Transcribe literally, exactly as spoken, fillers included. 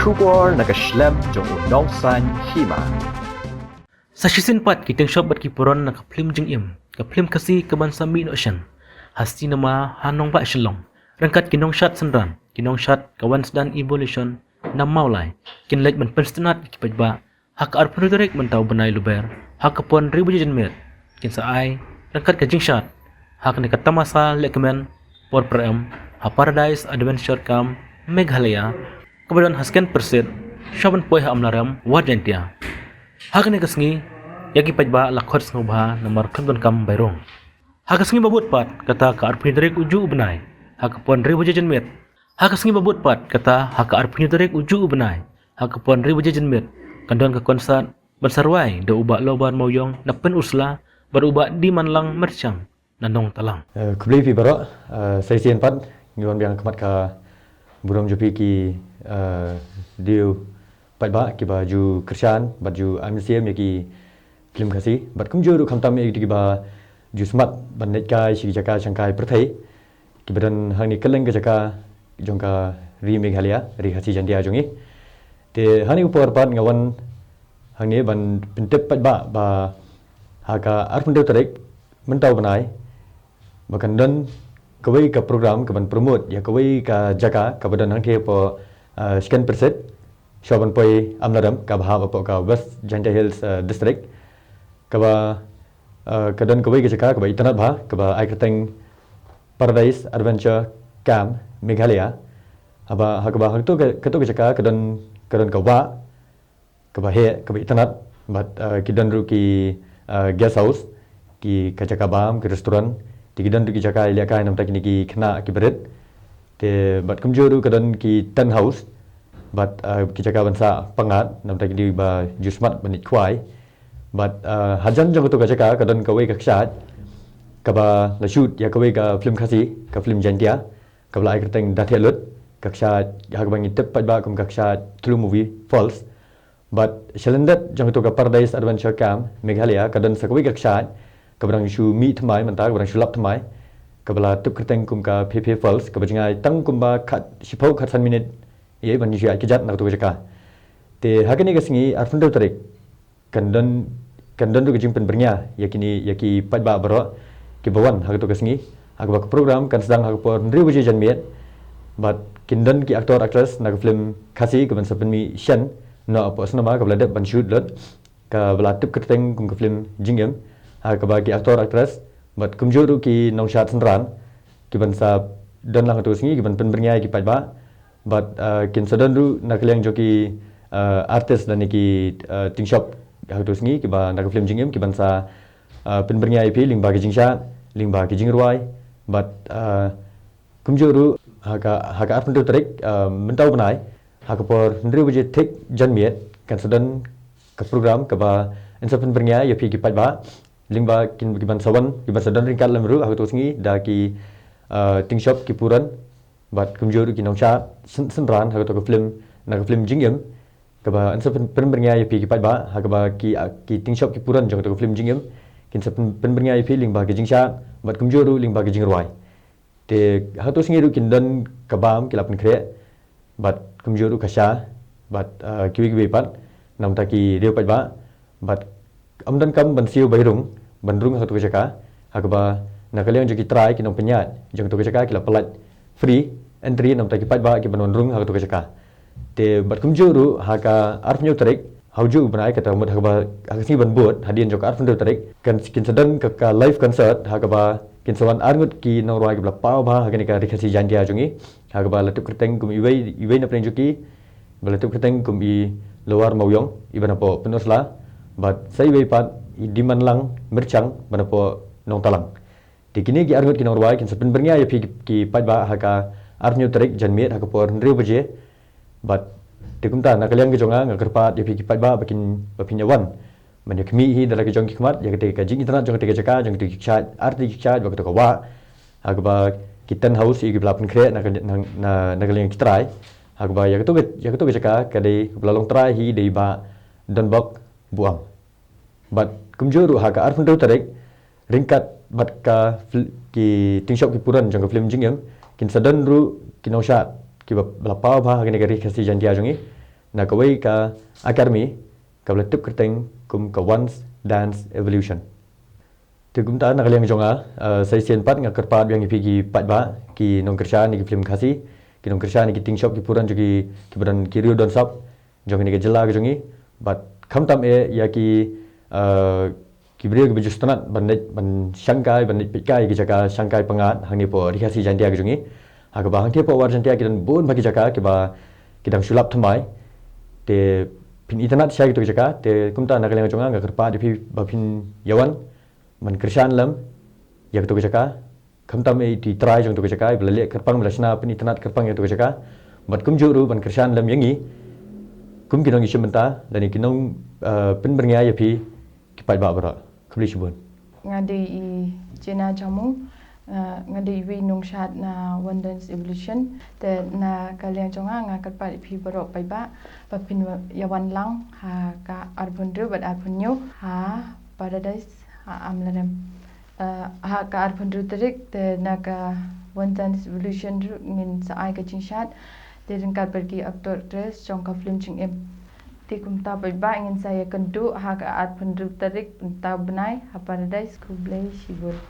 Khubor na ka shlem jong u nongsan hima. Sa shisien pat ki tyngshop bad ki puron na ka phlim jingim, ka phlim Khasi kaban sa mih noh shen ha cinema ha nongbah Shillong. Ryngkat ki nongshad synran, ki nongshad ka wan sdang Evolution na Mawlai kin leit ban pynsngewtynnad ïa ki paidbah ha ka arphew tarik mynta u bnai Lber ha ka por hynriew baje janmiet. Kin sa ai ryngkat ka jingshad ha kane ka tamasa lehkmen por pyrem ha Paradise Adventure Camp Meghalaya, kaba don ha Sken Persit, sha ban poi ha Amlarem, Ward Jaintia. Ha kane ka sngi, ïa ki paidbah la khot sngewbha namar khlem donkam bai rung. Ha ka sngi ba bud pat, kata ka arphew tarik u juh u bnai ha ka por hynriew baje janmiet. Ha ka sngi ba bud pat, kata ha ka arphew tarik u juh u bnai ha ka por hynriew baje janmiet, kan don ka konsert ban sa rwai da u Bah Lobar Mawïong na Pynursla bad u Bah Dimanlang Myrchang na Nongtalang. Eh, khublei phi baroh, eh, sa shisien pat ngi wan biang khmat ka burom jong phi ki, eh, riew paidbah kiba ju kyrshan bad ju ai mynsiem ïa ki phlim Khasi bad kumjuh ruh khamtam ïa ki ba ju smat ban leit kai sha ki jaka shangkai pyrthei kiba don hangne kylleng ka jaka jong ka ri Meghalaya, ri Khasi Jaintia jong ngi. Te hangne u por pat nga wan hangne ban pyntip paidbah ba ha ka arphew tarik mynta u bnai ba kan don kawei ka program kaban promote ïa kawei ka jaka kaba don hangtei hapoh, ah, Sken Persit, sha ban poi Amlarem, kaba hap hapoh ka West Jaintia Hills, ah, District, kaba, ah, ka don kawei ka jaka kaba itynnad bha, kaba ai kyrteng Paradise Adventure Camp Meghalaya. Haba ha kaba ha kato ka, kato ka jaka ka don, ka don ka wah kaba heh, kaba itynnad bad, ah, ki don ruh ki, ah, guest house, ki ka jaka bam, ki restaurant, te ki don ruh ki jaka ïalehkai namar kine ki khynnah kiba rit. Te bad kumjuh ruh ka don ki tent house bad, ah, ki jaka ban sah pyngngad namar kine ba ju smat ban ïaid khwai. Bad, ah, hajan jong kato ka jaka ka don kawei ka kshaid kaba la shoot ïa kawei ka phlim Khasi, ka phlim Jaintia, kaba la ai kyrteng Da Theh Lut, ka kshaid ha kaba ngi tip paidbah kum ka kshaid Thlu Movie Falls. Bad shalyndet jong kato ka Paradise Adventure Camp Meghalaya ka don sa kawei ka kshaid kaba dang shu mih thymmai mynta, kaba dang shu lap thymmai, kaba la tip kyrteng kum ka Phe Phe Falls, kaba jngai tang kumba khat shiphew khatsan minit ïa ban shu ïaid kjat na kato ka jaka. Te ha kane ka sngi arphew tarik kan don, kan don ruh ka jingpynbyrngia ïa kine, ïa ki paidbah baroh kiba wan ha kato ka sngi. Ha kaba ka program kan sdang ha ka por hynriew baje janmiet bad kin don ki actor actress na ka phlim Khasi kaban sa pynmih shen noh hapoh cinema kaba la dep ban shoot lut, kaba la tip kyrteng kum ka phlim Jingim, ha kaba ki actor actress bad kumjuh ruh ki nongshad synran kiban sa don lang ha kato ka sngi kiban pynbyrngia ïa ki paidbah. Bad, ah, kin sa don ruh na ka liang jong ki, ah, artist lane ki, ah, tyngshop ha kato ka sngi kiba na ka phlim Jingim kiban sa, ah, pynbyrngia ïa phi lyngba ki jingshad, lyngba ki jingrwai. Bad, ah, kumjuh ruh ha ka, ha ka arphew tarik, ah, mynta u bnai ha ka por hynriew baje thik janmiet kan sa don ka program kaba yn sa pynbyrngia ïa phi ki paidbah lyngba kin, kiban sa wan, kiban sa don ryngkat lem ruh ha kato ka sngi da ki, ah, tyngshop ki puron bad kumjuh ruh ki nongshad syn-, synran ha kato ka phlim, na ka phlim Jingim, kaba yn sa pyn-, pynbyrngia ïa phi ki paidbah ha kaba ki, ah, ki tyngshop ki puron jong kato ka phlim Jingim kin sa pyn-, pynbyrngia ïa phi lyngba ki jingshad bad kumjuh ruh lyngba ki jingrwai. Te ha kato ka sngi ruh kin don ka bam ki la pynkhreh bad kumjuh ruh ka sha bad, ah, kiwei kiwei pat namar ki riew paidbah. Bad ym donkam ban siew bai rung, ban rung ha kato ka jaka, ha kaba na ka liang jong ki trai ki nongpynïaid jong kato ka jaka ki la pyllait free entry namar ki paidbah kiban wan rung ha kato ka jaka. Te bad kumjuh ruh ha ka arphew tarik ha u juh u bnai, kata mut ha kaba ha ka sngi ban bud hadien jong ka arphew tarik kan, kin sa don ka, ka live concert ha kaba kin sa wan arngut ki nongrwai kiba la paw bha ha kane ka Ri Khasi Jaintia jong ngi, ha kaba la tip kyrteng kum iwei, iwei na pdeng jong ki ba la tip kyrteng kum i Lowar Mawïong, iba na poh Pynursla, bad sa iwei pat i Dimanlang Myrchang ba na poh Nongtalang. Te kine ki arngut ki nongrwai kin sa pynbyrngia ïa phi ki, ki paidbah ha ka arphew tarik janmiet ha ka por hynriew baje. Bad te kumta na ka liang ka jong nga, nga kyrpad ïa phi ki paidbah ba kin, ba phin ïa wan ban ïa khmih hi da la ki jong ki khmat ïa kata ka jingitynnad jong kata ka jaka, jong kata ki kshaid, arti ki kshaid bad kato ka wah, ha kaba ki tent house ïa kiba la pynkhreh na ka, na, na, na ka liang ki trai, ha kaba ïa kato ka, ïa kato ka jaka ka dei kaba la long trai hi da i Bah Donbok Buaing. Bad kumjuh ruh ha ka arphew tarik ryngkat bad ka fil-, ki tyngshop ki puron jong ka phlim Jingim, kin sa don ruh ki nongshad kiba la paw bha ha kane ka Ri Khasi Jaintia jong ngi, na kawei ka academy kaba la tip kyrteng kum ka Once Dance Evolution. Te kumta na ka liang jong nga, eh, sa shisien pat nga kyrpad biang ïa phi ki paidbah, ki nongkyrshan ïa ki film Khasi, ki nongkyrshan ïa ki ting shop ki puran jong ki, kiba don ki riew don sap jong kane ka jylla ka jong ngi. Bad khamtam eh ïa ki, eh, ki briew kiba ju sngewtynnat ban leit ban shangkai, ban leit peitkai ïa ki jaka shangkai pyngngad hangne hapoh Ri Khasi Jaiñtia ka jong ngi. Ha kaba hangtei hapoh War Jaiñtia ki don bun bha ki jaka kiba ki dang shu lap thymmai. Te phin itynnat sha kito ki jaka, te kumta na ka liang jong nga nga kyrpad ïa phi ba phin ïa wan ban kyrshan lem ïa kito ki jaka. Khamtam eh iti trai jong kito ki jaka, ba la leh kyrpang, ba la shna pynitynnat kyrpang ïa kito ki jaka. Bad kumjuh ruh ban kyrshan lem ïa ngi kum ki nongïashim bynta lane ki nong, eh, pynbyrngia ïa phi ki paidbah baroh. Khublei shibun. Nga dei i Jena Jamu, eh, nga dei iwei i nongshad na One Dance Evolution. Te na ka liang jong nga nga kyrpad ïa phi baroh paidbah ba phin ïa wan lang ha ka arphew hynriew bad arphew hynñiew ha Paradise ha Amlarem. Eh, ha ka arphew hynriew tarik te na ka One Dance Evolution ruh ngin sa ai ka jingshad te ryngkat bad ki actor actress jong ka film jingim. Te kumta paidbah ngin sa ïakynduh ha ka arphew hynriew tarik mynta u bnai ha Paradise. Khublei shibun.